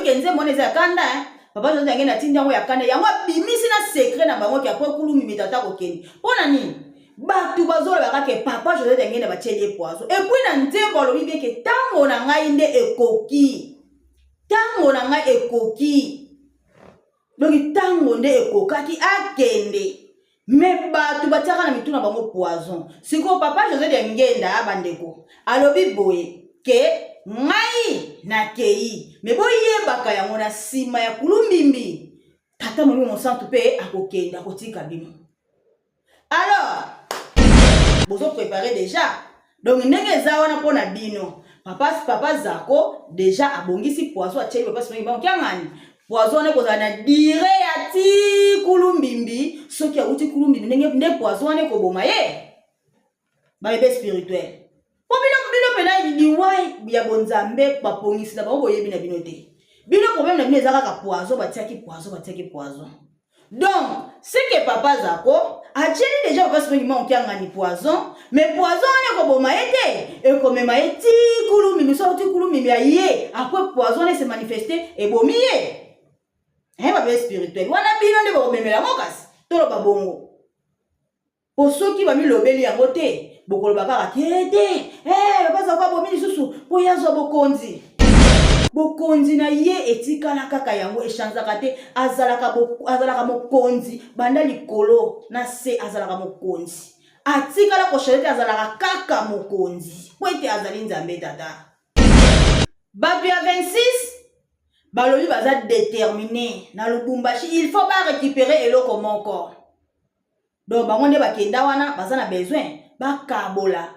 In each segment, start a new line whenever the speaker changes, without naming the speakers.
Boyebi ke nzembo wana eza ya kanda, hein? Papa José Diangenda atindi yango ya kanda, yango abimisi na secret na bango ke après Kulumbimbi tata akokende. Mpo na nini? Bato bazoloba kaka ke papa José Diangenda batieli ye poison. Et puis na nzembo alobi bien ke ntango na ngai nde ekoki. Ntango na ngai ekoki. Donc ntango nde ekokaki akende. Me bato batiaka na mitu na bango poison. Sikoyo papa José Diangenda, bandeko, alobi boye ke ngai nakei, me boyebaka yango na nsima ya Kulumbimbi tata Molimo Mosantu mpe akokende, akotika bino. Alors bozo préparer déjà, donc ndenge eza wana mpo na bino, papa Zako déjà abongisi poison, atieli papa Simon Kimbangu Kiangani poison wana. Ekozala na durée ya ti Kulumbimbi. Soki awuti Kulumbimbi, ndenge nde poison wana ekoboma ye. Babebe spirituel, mpo bino mpena liwa ya bonzambe bapongisi na bango, boyebi na bino te. Bino problème na bino eza kaka poison batiaki, poison batiaki, poison. Donc ce que papa Zako atieli déjà papa Simon Kimbangu Kiangani poison, mais poison wana ekoboma ye te, ekomema ye ti Kulumbimbi. So ti Kulumbimbi ya ye, après poison wana ese manifeste, ebomi ye. Babebe spirituel wana, bino nde bokomemela yango. Kasi toloba bongo, po soki bamilobeli yango te, bokoloba kaka te te, papa Zako abomi lisusu mpo ye azwa bokonzi. Bokonzi na ye etikala kaka yango, echangeaka te. Azalaka mokonzi banda likolo na se, azalaka mokonzi, atikala kochanger te, azalaka kaka mokonzi po ete azali Nzambe Tata. Bato ya 26 balobi baza déterminé na Lubumbashi, il faut barécupérer eloko moko. Donc bango nde bakenda wana, baza na besoin bakabola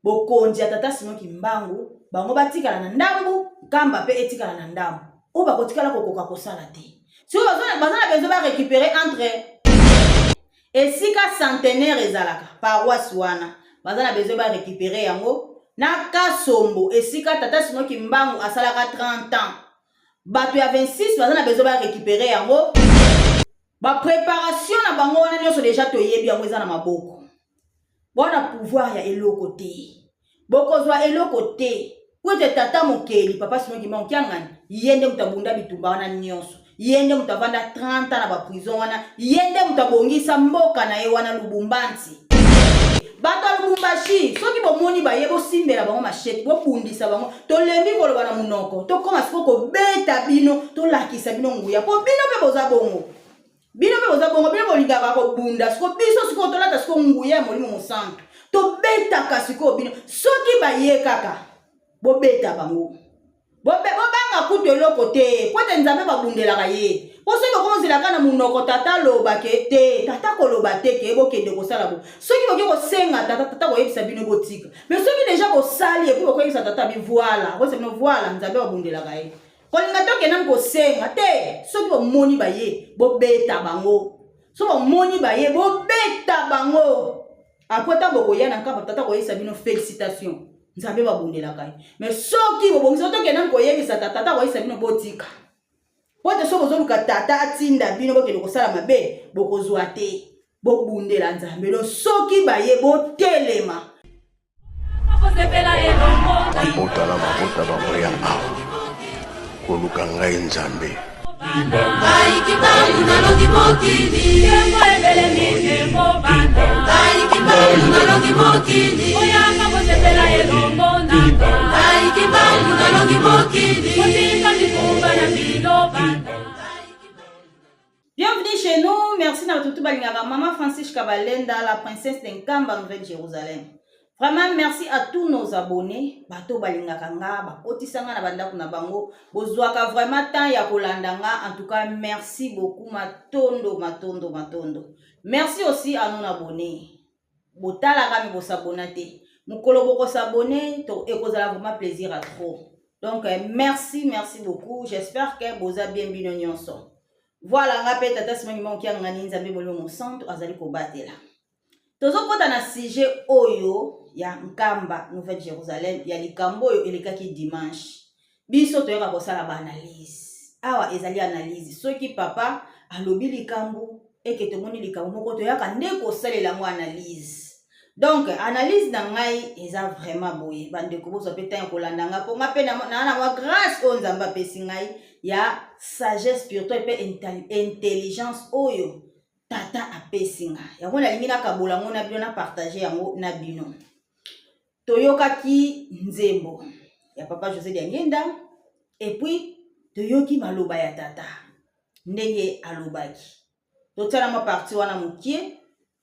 bokonzi ya tata Simon Kimbangu, bango batikala na ndambu, Nkamba mpe etikala na ndambu, oyo bakotikala kokoka kosala te. Sikoyo baza na besoin barécupérer entre esika Centenaire ezalaka, paroisse wana, baza na besoin barécupérer yango na Kasombo, esika tata Simon Kimbangu asalaka 30 ans. Bato ya 26 baza na besoin barécupérer yango. Bapréparation na bango wana nyonso déjà toyebi yango, eza na maboko wana. Pouvoir ya eloko te, bokozwa eloko te, po ete tata mokeli, papa Simon Kimbangu Kiangani, ye nde moto abunda bitumba wana nyonso, ye nde moto avanda 30 ans na baprison wana, ye nde moto abongisa mboka na ye wana Lubumbanti. Bato ya Lubumbashi, soki bomoni baye, bosimbela bango machette, bobundisa bango. Tolembi koloba na monoko, tokóma sikoyo kobeta bino, tolakisa bino nguya, mpo bino mpe boza bongo, bino mpe boza bongo, bino bolingaka kobunda. Siko biso sikoyo tolata sikoyo nguya ya Molimo Mosantu, tobetaka sikoyo bino. Soki baye kaka, bobeta bango, bobanga kutu eloko te, po ete Nzambe babundelaka ye. Mpo soki bokomozelaka na monoko tata aloba ke te, tata koloba te ke bokende kosala bo, soki boke kosenga tata, tata koyebisa bino botika. Mais soki déjà bosali, et puis bokoyebisa tata bi voilà, koyebisa bino voilà, Nzambe babundelaka ye. Kolinga tokende kosenga te. Soki bomoni baye, bobeta bango. Soki bomoni baye, bobeta bango. Après, ntango bokoya na Nkamba, tata koyebisa bino félicitation, Nzambe babundelaka ye. Mais soki bobongisa tokende koyebisa tata, tata koyebisa bino botika, po ete soki bozoluka tata atinda bino bokende kosala mabe, bokozwa te. Bobundela Nzambe. Donc soki baye, botelema.
Mabota na mabota bakoya awa koluka ngai Nzambe.
Ngai Kimbangu nalongi mokili. Ngai Kimbangu nalongi mokili. Ngai Kimbangu nalongi mokili.
Bienvenue chez nous. Merci na tutu balingaka Maman Francis Kabalenda, la princesse de Nkamba, Nouvelle-Jérusalem. Vraiment, merci à tous nos abonnés. Bato balingaka nga, bakotisanga na bandako na bango. Bozwaka vraiment temps ya kolanda nga. En tout cas, merci beaucoup. Matondo, matondo, matondo. Merci aussi à nos abonnés. Botalaka mais bosabona te. Mokolo bokosabone, ekozala vraiment plaisir à trop. Donc, merci, merci beaucoup. J'espère que boza bien bino nyonso. Voilà, nga mpe tata Simon Kimbangu Kiangani, Nzambe Molimo Mosantu azali kobatela. Tozokɔta na sujet oyo ya Nkamba, Nouvelle Jérusalem, ya likambo oyo elekaki dimanche. Biso toyaka kosala baanalyse awa, ezali analyse. Soki papa alobi likambo eke tomoni likambo moko, toyaka nde kosalela yango analyse. Donc analyse na ngai eza vraiment boye bandeko, bozwa mpe ntango ya kolanda ngai mpo ngai mpe naa na mwa grâce oyo Nzambe apesi ngai ya sagesse spirituelle mpe intelligence oyo Tata apesi ngai. Yango nalingi nakabola yango na bino, na partage yango na bino. Toyokaki nzembo ya Papa José Diangienda et puis toyoki maloba ya Tata ndenge alobaki. Totiala mwa partie wana mokie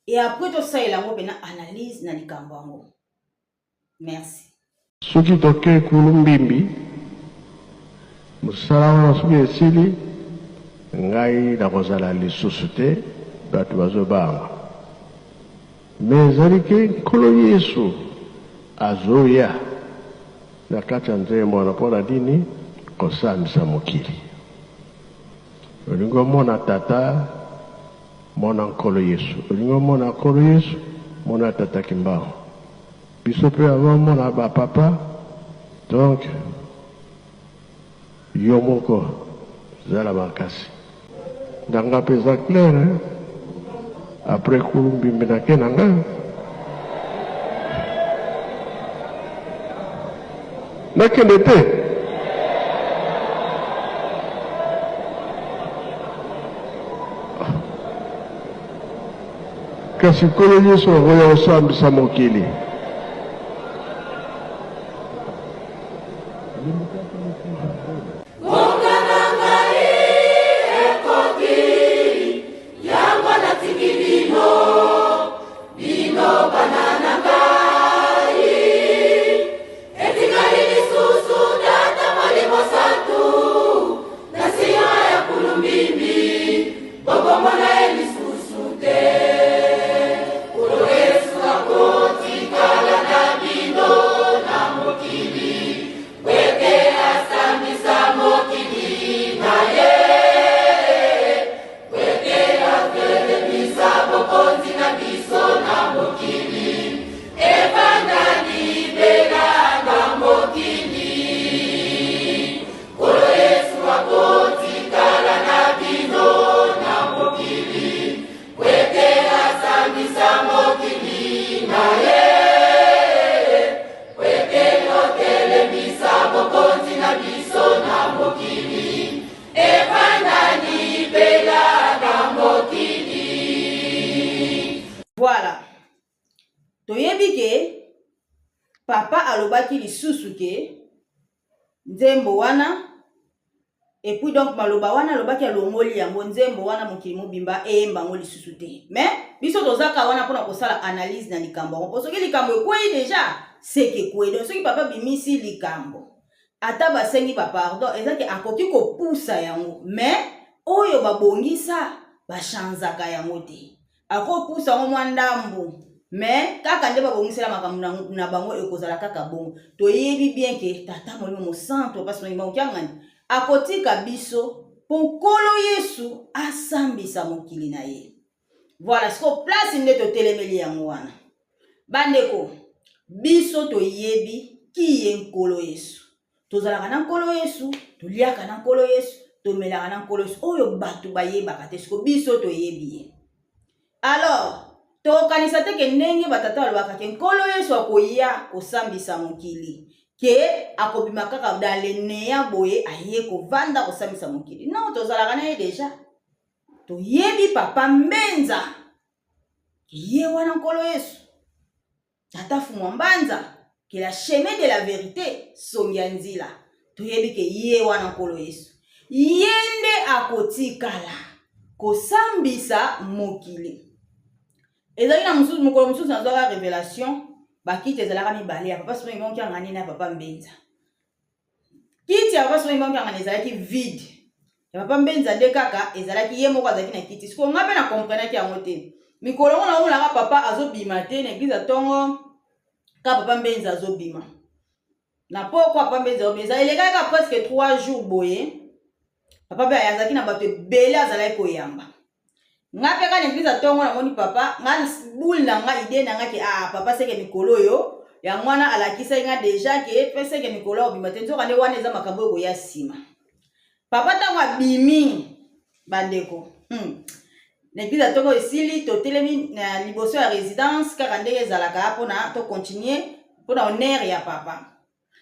et après tosalela yango mpena analyse na likambo yango. Merci.
Soki toke kulu mbimbi, mosala wana soki esili, ngai nakozala lisusu te, bato bazobanga. Mais ezali ke Nkolo Yesu azoya na kati ya nzembo wana mpo na nini? Kosambisa mokili. Olingi omona Tata, mona Nkolo Yesu. Olingi omona Nkolo Yesu, mona Tata Kimbangu. Biso pe avant omona ba papa, donc yo moko zala makasi. Na nga pe eza clair hein. Après kulu mbimbi na ke na nga. Nakende te. Kasi Nkolo Yesu akoya kosambisa mokili.
Ngonga na ngai ekoki, yango natiki bino, bino bana na ngai. Etikali lisusu Tata Molimo Santu na nsima ya kulumbimbi, bokomona ye lisusu te. Nkolo Yesu akotikala na bino na mokili, ete asambisa mokili na ye, ete atelemisa bokonzi na biso na mokili, evanda libela na mokili. Nkolo Yesu akotikala na bino na mokili, ete asambisa mokili na ye, ete otelemisa bokonzi na biso na mokili, evanda libela na mokili.
Voilà. Toyebi ke papa alobaki lisusu ke nzembo wana et puis donc maloba wana alobaki alongoli yango nzembo wana mokili mobimba eyemba yango lisusu te. Mais biso tozaka wana mpona kosala analyse na likambo yango, mpo soki likambo ekwei deja seke ekwei. Donc soki papa bimisi likambo ata basengi ba pardon, eza ke akoki kopusa yango, mais oyo babongisa bachanzaka yango te. Akopusa yango mwa ndambu, mais kaka nde babongisela makambo na bango ekozala kaka bongo. Toyebi bien ke Tata Molimo Mosantu Papa Simon Kimbangu Kiangani akotika biso mpo Nkolo Yesu asambisa mokili na ye. Voilà, siko place nde totelemeli yango wana. Bandeko, biso toyebi kiye Nkolo Yesu. Tozalaka na Nkolo Yesu, toliaka na Nkolo Yesu, tomelaka na Nkolo Yesu. Oyo bato bayebaka te, siko biso toyebi ye. Alors, tokokanisa te ke ndenge batata balobaka ke Nkolo Yesu akoya kosambisa mokili, ke akobima kaka dans le néant boye aye kovanda kosambisa mokili. Non, tozalaka na ye deja. Toyebi Papa Mbenza. Ye wana Nkolo Yesu. Tata Fumwa Mbanza, ke la chemin de la verite, songi ya nzila. Toyebi ke ye wana Nkolo Yesu. Ye nde akotikala kosambisa mokili. Ezalaki na mosusu, mokolo mosusu nazwaka revelation, bakiti ezalaka mibale ya Papa Simon Kimbangu Kiangani na Papa Mbenza. Kiti ya Papa Simon Kimbangu Kiangani ezalaki vide. Ya Papa Mbenza nde kaka ezalaki, ye moko azalaki na kiti. Sikoyo nga mpe na comprenaki yango te. Mikolo yango naomonaka papa azobima te na eglise ya tongo, ka Papa Mbenza azobima. Na pokwa Papa Mbenza azobima. Eza elekaki kaka presque 3 jours boye. Papa mpe azalaki na bato ebele azalaki koyamba. Nga mpe kaka na eglise ya tongo namoni papa, nga boule na nga idée na nga ke ah papa seke mikolo oyo yango wana alakisaki nga deja ke pe seke mikolo akobima te, nzoka nde wana eza makambo oyo koya nsima. Papa ntango abimi bandeko, Na eglise ya ntongo esili, totelemi na liboso ya residence kaka ndenge ezalaka mpona tocontinue mpona honneur ya papa.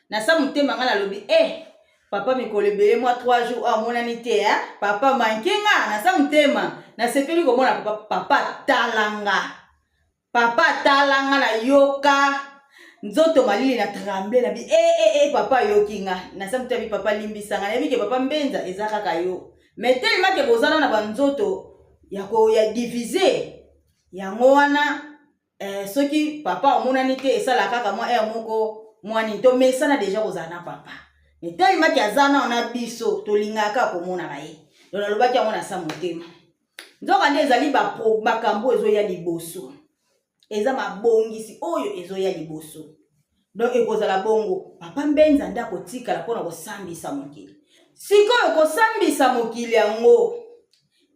Na sa motema ngai nalobi eh papa mikolo ebele mwa 3 jours oyo amonani te eh? Papa manke nga na sa motema nasepeli komona papa. Papa tala nga, papa tala nga, nayoka nzoto malili na tremble na bi eh, eh, eh, papa ayoki nga na sa motema bi papa limbisa nga, nayebi ke papa Mbenza eza kaka yo, mais tellement ke bozana na banzoto ya ko ya diviser yango wana. Soki papa omonani te esala kaka mwa heure moko mwa nini, tomesana deja kozala na papa, mais tellement ke aza nao na biso tolingaka kaka komonaka ye. Donc nalobaki yango na sa motema, nzoka nde ezali makambo ezoya liboso, eza mabongisi oyo ezoya liboso. Donc ekozala bongo papa Mbenza nde akotikala mpona kosambisa mokili. Sikoyo kosambisa mokili yango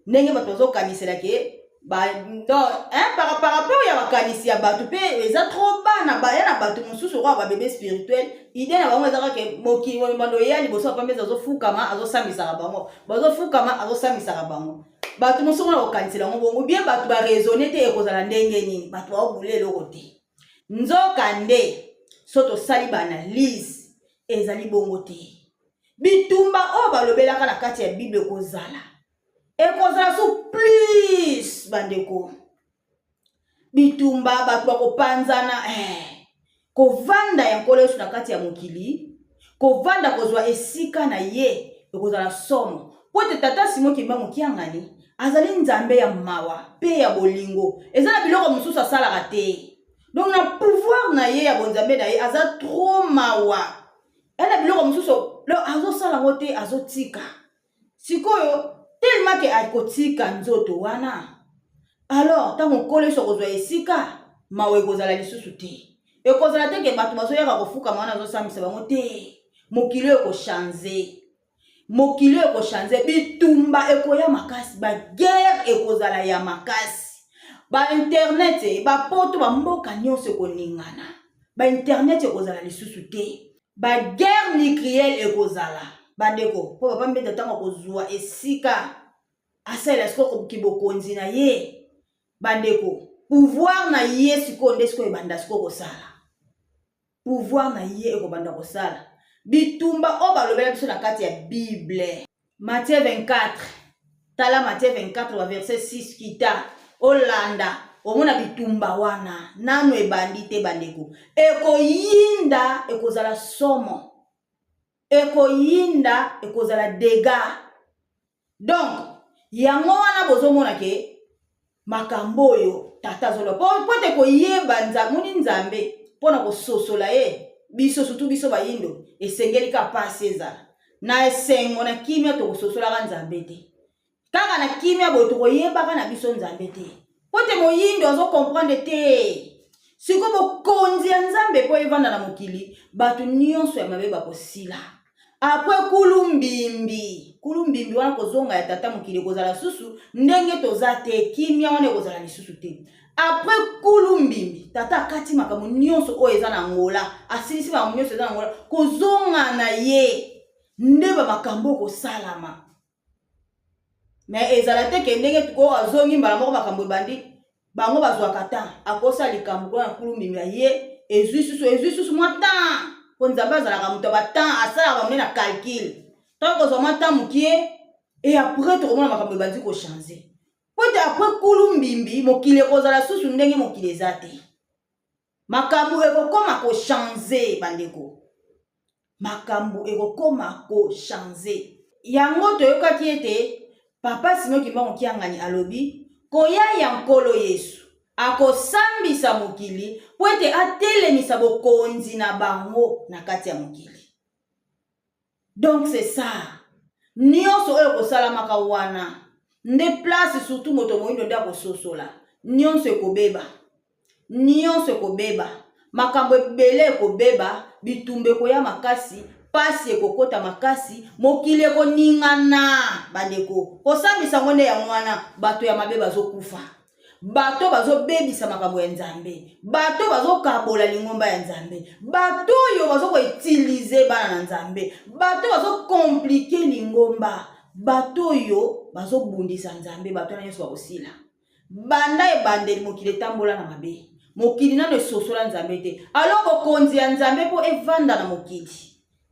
ndenge bato bazokanisela ke ba, donc, hein, par rapport ya makanisi ya bato mpe eza trop bana baya na bato mosusu okoya babebe spirituel, idée na bango eza kaka mokili bando eya liboso papa Mbenza azofukama azosambisaka bango, bazofukama azosambisaka bango. Bato mosusu mpona kokanisela yango bongo bien, bato baraisonne te ekozala ndenge nini, bato baobule eloko te. Nzoka nde so tosali baanalyse ezali bongo te. Bitumba oyo balobelaka na kati ya Bible ekozala so plus bandeko, bitumba bato bakopanzana, kovanda ya Nkolo Yesu na kati ya mokili, kovanda kozwa esika na ye ekozala somo. Po ete tata Simon Kimbangu Kiangani azali Nzambe ya mawa pe ya bolingo, eza na biloko mosusu asalaka te. Donc na pouvoir na ye ya bonzambe na ye aza trop mawa, eza na biloko mosusu donc azosala yango te, azotika. Sikoyo tellement ke akotika nzoto wana, alors ntango Nkolo Yesu akozwa esika, mawa ekozala lisusu te. Ekozala te ke bato bazoyaka kofukama wana azosambisa bango te. Mokili oyo ekochange, mokili oyo ekochange, bitumba ekoya makasi, baguerre ekozala ya makasi, ba internet, bapoto, bamboka nyonso ekoningana, ba internet ekozala lisusu te, baguerre nucléaire ekozala bandeko. Mpo papa Mbenza ntango akozwa esika asalela sikoyo kibokonzi na ye bandeko, pouvoir na ye sikoyo nde sikoyo ebanda sikoyo kosala, pouvoir na ye ekobanda kosala. Bitumba oyo balobela biso na kati ya Bible, Matthieu 24, tala Matthieu 24 ba verset 6 kita olanda, omona bitumba wana nano ebandi te bandeko, ekoyinda ekozala somo, ekoyinda ekozala dégâts. Donc yango wana bozomona ke makambo oyo tata azoloba po ete koyeba moni Nzambe mpona kososola ye biso, surtout biso bayindo, esengeli ka pasi ezala na esengo na kimia. Tokososolaka Nzambe te kaka na kimia boye, tokoyebaka na biso Nzambe te po ete moyindo azokomprendre te. Sikoyo bokonzi ya Nzambe mpo evanda na mokili, bato nyonso ya mabe bakosila. Après kulu mbimbi, kulu mbimbi wana kozonga ya tata, mokili ekozala susu ndenge toza te, kimia wana ekozala lisusu te. Après kulu mbimbi, tata akati makambo nyonso oyo eza na Angola, asilisi makambo nyonso eza na Angola, kozonga na ye nde bamakambo ekosalama. Me ezala te ke ndenge oyo azongi mbala moko makambo ebandi. Bango bazwaka temps, akosala likambo kuna na kulu mbimbi ya ye, ezwi susu, ezwi susu mwa temps, mpo Nzambe azalaka moto ya batemps, asalaka bango nde na calcul. Ntango kozwa mwa temps mokie, et après tokomona makambo ebandi kochange. Po ete après kulu mbimbi, mokili ekozala susu ndenge mokili eza te, makambo ekokoma kochange bandeko, makambo ekokoma kochange. Yango toyokaki ete papa Simon Kimbangu Kiangani alobi koya ya Nkolo Yesu akosambisa mokili mpo ete atelemisa bokonzi na bango na kati ya mokili. Donc c'est ça, nyonso oyo ekosalamaka wana nde place surtout moto moyindo nde akososola. Nyonso ekobeba, nyonso ekobeba, makambo ebele ekobeba, bitumba ekoya makasi, pasi ekokota makasi, mokili ekoningana bandeko. Kosambisa yango nde yango wana bato ya mabe bazokufa, bato bazobebisa makambo ya Nzambe, bato bazokabola lingomba ya Nzambe, bato oyo bazokoutiliser bana na Nzambe, bato bazokompliquer lingomba, bato oyo bazobundisa Nzambe, bato wana nyonso bakosila. Banda ebandeli mokili etambola na mabe. Mokili nano esosola Nzambe te. Alors bokonzi ya Nzambe mpo evanda na mokili,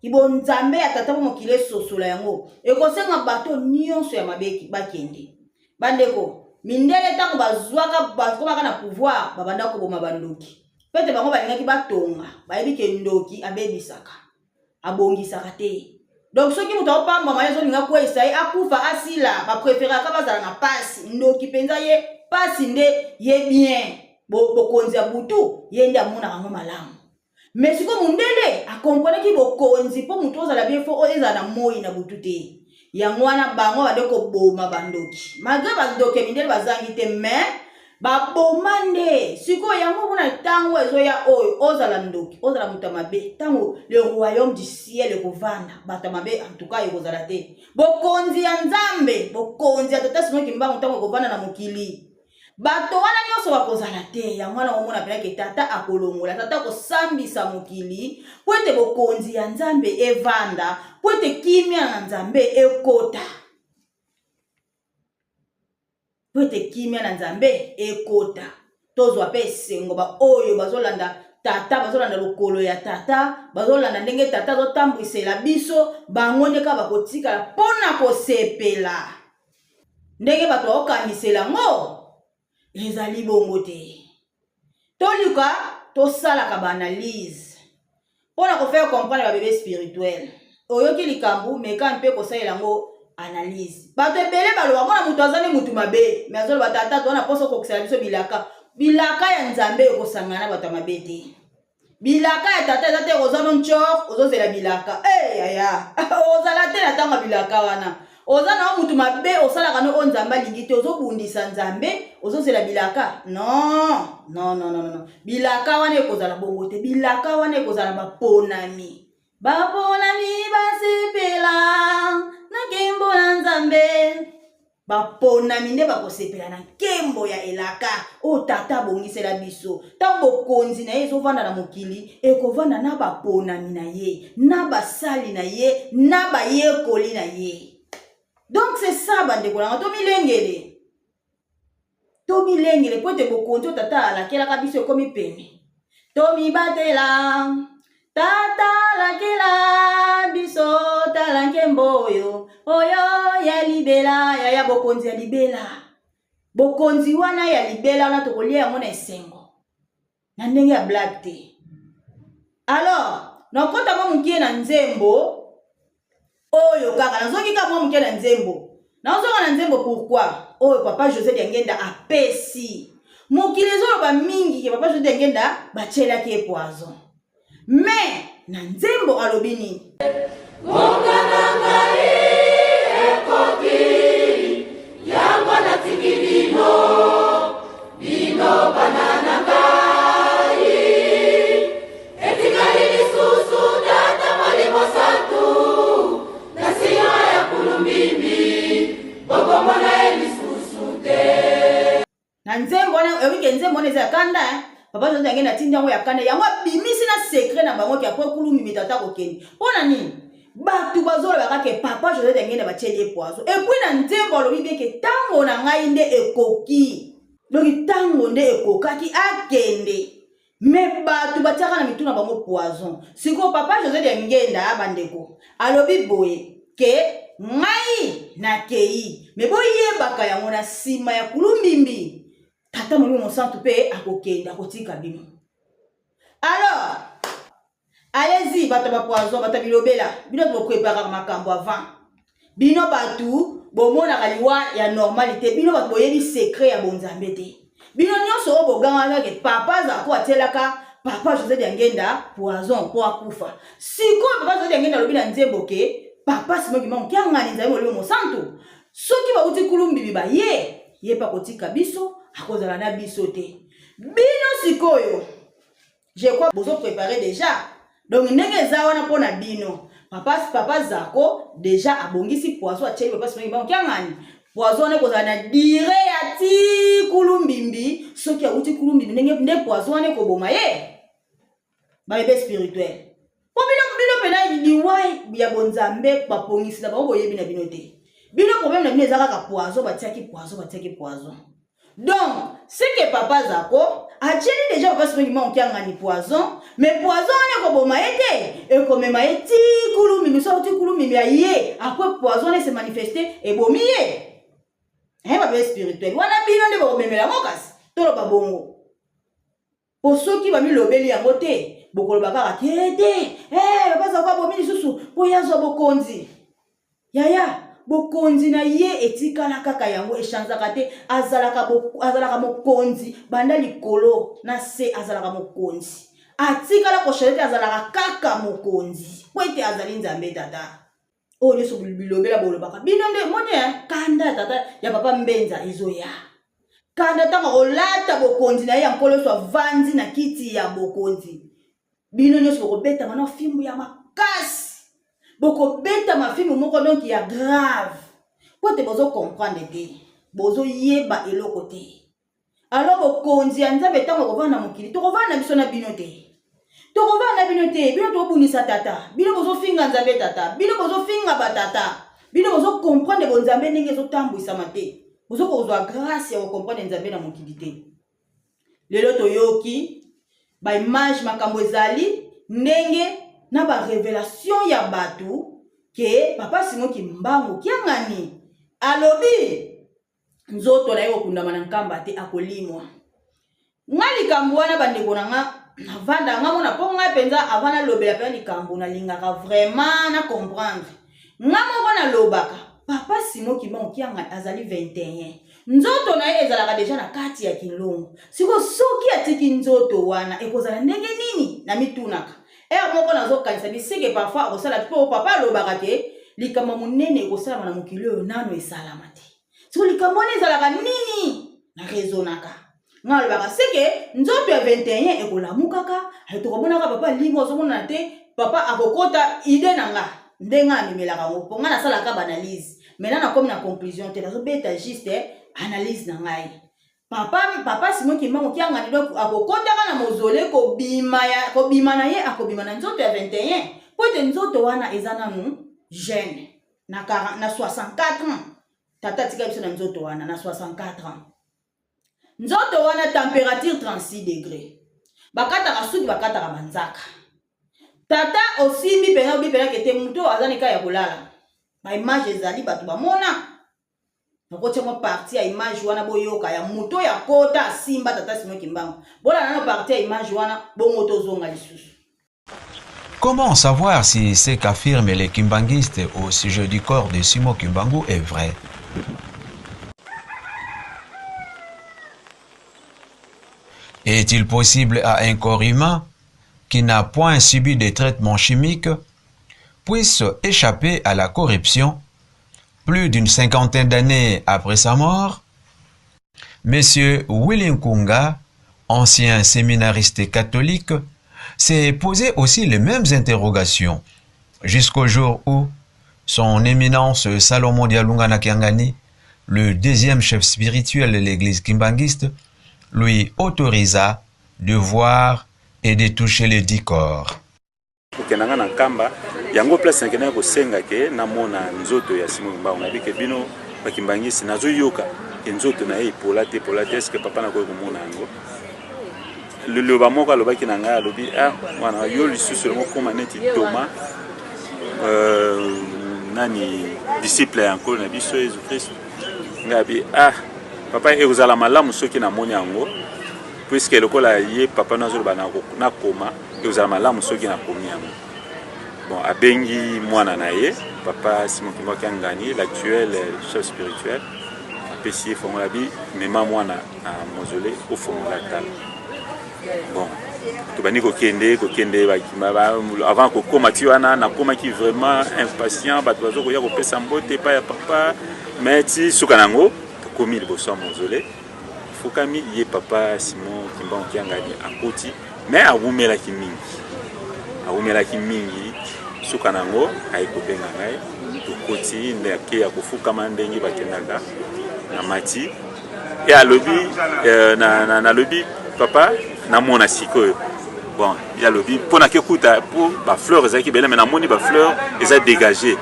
kibonzambe ya Tata mpo mokili esosola yango, ekosenga bato nyonso ya mabe bakende. Bandeko, mindele ntango bazwaka bakomaka na pouvoir, babanda koboma bandoki. Mpo ete bango balingaki batonga, bayebi ke ndoki abebisaka. Abongisaka te. Donc soki moto aopambwama ye azolinga akweyisa ye akufa asila, bapreferaka bazala na pasi. Ndoki mpenza ye pasi nde ye bien. Bokonzi ya butu ye nde amonaka yango malamu. Mais sikoyo mondele akomprenaki bokonzi mpo moto ozala bien fo ezala na moi na butu te. Yango wana bango bande koboma bandoki. Malgre bandoki ya mindele bazangi te, mais baboma nde. Sikoyo yango kuna ntango ezoya oyo ozala ndoki, ozala moto ya mabe, ntango le royaume du ciel ekovanda, bato ya mabe en tout cas ekozala te. Bokonzi ya Nzambe, bokonzi ya Tata Simon Kimbangu ntango ekovanda na mokili, bato wana nyonso bakozala te. Yango wana omona mpenza ke Tata akolongola, Tata akosambisa mokili mpo ete bokonzi ya Nzambe evanda, mpo ete kimia na Nzambe ekota, mpo ete kimia na Nzambe ekota, tozwa mpe esengo. Baoyo bazolanda Tata, bazolanda lokolo ya Tata, bazolanda ndenge Tata azotambwisela biso, bango nde kaka bakotikala mpo na kosepela. Ndenge bato bakokanisela yango ezali bongo te. Toluka tosalaka baanalyse mpo na kofaire comprendre babebe spirituel. Oyoki likambo, meka mpe kosalela yango analyse. Bato ebele baloba mona moto aza nde motu mabe, me azoloba tata toza na mposa okokisela biso bilaka. Bilaka ya Nzambe ekosangana na bato ya mabe te. Bilaka ya Tata eza te oza no ntshor ozozela bilaka. Eh yaya, ozala te na ntango ya bilaka wana. Oza na mutu mabe, osalaka no oyo Nzambe alingi te, ozobundisa Nzambe, ozozela bilaka. Non, non, non, non, non. Bilaka wana ekozala bongo te. Bilaka wana ekozala baponami. Baponami basepela na nkembo na Nzambe. Baponami nde bakosepela na nkembo ya elaka oyo Tata abongisela biso. Ntango bokonzi na ye ezovanda na mokili, ekovanda na baponami na ye, na basali na ye, na bayekoli na ye. Donc c'est ça bandeko na nga, tomilengele. Tomilengele mpo ete bokonzi oyo Tata alakelaka biso ekomi pene. Tomibatela, Tata alakela biso, tala nkembo oyo, oyo ya libela, yaya bokonzi ya libela. Bokonzi wana ya libela wana tokolia yango na esengo, na ndenge ya blague te. Alors, nakota mwa mokie na nzembo oyo kaka, nazongi kaka mwa mokie na nzembo. Nazonga na nzembo pourquoi? Oyo Papa José Diangenda apesi. Mokili ezoloba mingi ke Papa José Diangenda batielaki ye poison. Mais na nzembo alobi nini?
Ngonga na ngai ekoki, yango natiki bino, bino bana na ngai. Etikali lisusu Tata Molimo Santu, na nsima ya kulumbimbi, bokomona ye lisusu te.
Na nzembo wana, oyebi ke nzembo wana eza ya kanda, hein? Papa José Diangenda atindi yango ya kanda, yango abimisi na secret na bango ke après kulu mimi tata kokende. Mpo na nini? Bato bazoloba kaka ke Papa José Diangenda batieli ye poison. Et puis na nzembo alobi bien ke tango na ngai nde ekoki. Donc tango nde ekokaki akende. Mais bato batiaka na mitu na bango poison. Sikoyo Papa José Diangenda bandeko alobi boye ke ngai nakei, me boyebaka yango na nsima ya kulumbimbi Tata Molimo Mosantu mpe akokende, akotika bino. Alors allez-y, bato ya bapoison, bato ya bilobela, bino bopreparaka makambo avant. Bino bato bomonaka liwa ya normal te, bino bato boyebi secret ya bonzambe te. Bino nyonso oyo bogangaka ke Papa Zako atielaka Papa José Diangenda poison mpo akufa. Sikoyo Papa José Diangenda alobi na nzembo ke Papa Simon Kimbangu Kiangani Nzambe Molimo Mosantu, soki bauti kulumbibi baye, ye mpe akotika biso, akozala na biso te. Bino sikoyo je crois bozo préparer déjà. Donc ndenge eza wana mpo na bino, Papa Zako déjà abongisi poison atieli Papa Simon Kimbangu Kiangani. Poison wana ekozala na dire ya ti kulumbimbi, soki awuti kulumbimbi ndenge nde poison wana ekoboma ye. Ba bebe spirituel. Po bino pena liwa ya bonzambe bapongisi na bango boyebi na bino te. Bino problème na bino eza kaka poison, batiaki poison, batiaki poison. Donc ce que papa Zako atieli deja papa Simon Kimbangu Kiangani poison, mais poison wana ekoboma ye te, ekomema ye ti kulu mimi so ti kulu mimi aye après poison wana se manifester ebomi ye. Eh ba spirituel wana bino nde bokomemela yango kasi toloba bongo. Po soki bamilobeli yango te, bokoloba kaka te te, eh papa Zako abomi lisusu po ye azwa bokonzi. Yaya, bokonzi na ye etikala kaka yango, echanzaka te, azalaka, azalaka mokonzi banda likolo na se, azalaka mokonzi. Atikala kochange te, azalaka kaka mokonzi, po ete azali Nzambe Tata. Oyo nyonso bilobela bolobaka bino nde moni eh, kanda ya tata ya papa Mbenza ezoya. Kanda ntango akolata bokonzi na ye ya Nkolo Yesu, avandi na kiti ya bokonzi, bino nyonso bokobetama na fimbu ya makasi, bokobetama fimbu moko donc ya grave, po ete bozo comprendre te, bozoyeba eloko te. Alors bokonzi ya Nzambe ntango akovanda na mokili, tokovanda na biso na bino te, tokovanda na bino te. Bino tobundisa tata, bino bozofinga Nzambe tata, bino bozofinga batata, bino bozo comprendre bonzambe ndenge ezotambwisama te, bozo kozwa grâce ya kocomprendre Nzambe na mokili te. Lelo toyoki ba image, makambo ezali ndenge na ba revelation ya bato ke papa Simon Kimbangu Kiangani alobi nzoto na ye kokundama na Nkamba te, akolimwa. Nga likambo wana bandeko na nga navanda nga mona, mpo ngai mpenza avant nalobela mpenza likambo nalingaka vraiment na comprendre. Nga moko nalobaka papa Simon Kimbangu Kiangani azali 21, nzoto na ye ezalaka deja na kati ya Kinlongo. Sikoyo soki atiki nzoto wana ekozala ndenge nini? Namitunaka heure moko, nazokanisa biseke parfois akosala, mpo papa alobaka ke likambo monene ekosalama na mokili oyo nano esalama te. Sikoyo likambo wana ezalaka nini? Na raisonnaka nga alobaka seke nzoto ya 21 ekolamukaka, tokomonaka papa limo azomonana te, papa akokota ide na nga ndenge amemelaka yango, mpo nga nasalaka baanalyse. Maintenant nakomi na conclusion te, nazobeta juste analyse na ngai. Papa, papa Simon Kimbangu Kiangani donc akokotaka na mozole, kobima ya kobima na ye akobima na nzoto ya 21, mpo ete nzoto wana eza nanu jeune na 40, na 64 ans. Tata atika biso na nzoto wana na 64 ans. Nzoto wana température 36 degré, bakataka suki, bakataka manzaka. Tata osimbi mpenza obi mpenza kete moto oyo aza nika ya kolala. Ba image ezali, bato bamona. Nakotia mwa partie ya image wana boyoka ya moto oyo akota asimba tata Simon Kimbangu. Bolanda nano partie ya image wana, bongo tozonga lisusu.
Comment savoir si ce qu'affirment les kimbanguistes au sujet du corps de Simon Kimbangu est vrai? Est-il possible à un corps humain qui n'a point subi de traitement chimique puisse échapper à la corruption plus d'une cinquantaine d'années après sa mort? Monsieur Willy Nkunga, ancien séminariste catholique, s'est posé aussi les mêmes interrogations jusqu'au jour où son éminence Salomon Dialungana Kiangani, le deuxième chef spirituel de l'église kimbanguiste, lui autorisa de voir et de toucher les 10 corps.
Kokenda nga na Nkamba, yango place nakendaki kosenga ke namona nzoto ya Simon Kimbangu. Nayebi ke bino bakimbangisi nazoyoka ke nzoto na ye epola te, epola te, est-ce que papa nakoki komona yango? Liloba moko alobaki na ngai, alobi ah mwana yo lisusu elongo koma neti Thomas, nani disciple ya Nkolo na biso Yesu Christ. Ngai abi ah papa, ekozala malamu soki namoni yango, puisque lokola ye papa nazoloba nakoma, ekozala malamu soki nakomi yango. Bon, abengi mwana na ye papa Simon Kimbangu Kiangani, l'actuel chef spirituel, apesi ye fongola bi mema mwana na mausolée ofongola tala. Bon, tobandi kokende kokende avant kokóma ti wana nakomaki vraiment impatient, bato bazo koya kopesa mbote epai ya papa, mais ti suka nango tokomi liboso ya mausolée, fukami ye papa Simon Kimbangu Kiangani akoti, mais awumelaki mingi, awumelaki mingi. Suka nango aye kobenga ngai, tokoti nde ake ya kofukama ndenge bakendaka na mati e alobi nalobi papa namona sikoyo. Bon, ye alobi mpo nake kuta mpo bafleur ezalaki ebele, mais namoni bafleur eza dégagé.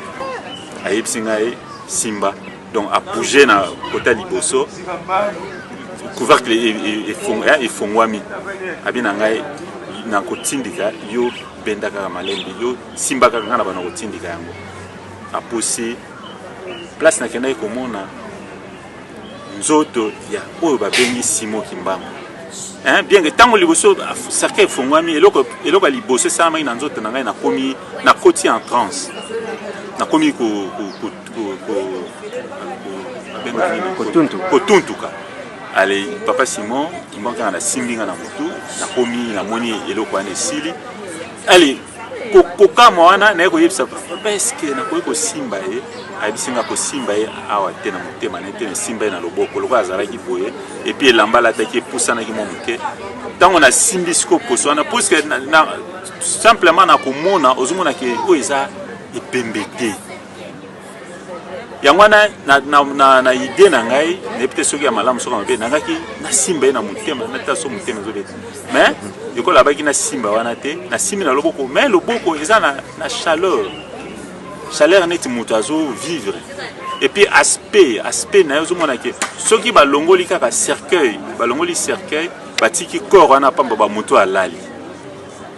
Ayebisi ngai simba, donc abouge na kota liboso. Couvercle efongwami. Abi na ngai nakotindika yo, benda kaka malembe, yo simba kaka, ngai na bana kotindika yango. Apusi place, nakendaki komona nzoto ya oyo babengi Simon Kimbangu. Hein, bien que ntango liboso cercueil efongwami, eloko eloko ya liboso esalamaki na nzoto na ngai, nakomi, nakoti en transe, nakomi kotuntuka. Ale, papa Simon Kimbangu kaka nasimbi nga na motu, nakomi, namoni eloko wana esili. Ale, kokamwa wana, naye koyebisa papa: "Eske nakoki kosimba ye?" Ayebisi nga kosimba ye awa te, na motema na ye te, nasimba ye na loboko lokola azalaki boye. Et puis elamba alataki epusanaki mwa moke. Ntango nasimbi sikoyo poso wana, puisque na, simplement na komona, ozomona ke oyo eza ebembe te. Yango wana na idée na ngai, nayebi te soki ya malamu, soki mabe, nangaki nasimba ye na motema, natala so motema ezobeta. Mais lokola abaki nasimba wana te, nasimbi na loboko. Mais loboko eza na chaleur, chaleur neti moto azovivre. Et puis aspect na ye, ozomona ke soki balongoli kaka cercueil, balongoli cercueil, batiki corps wana pamba, bamoto alali.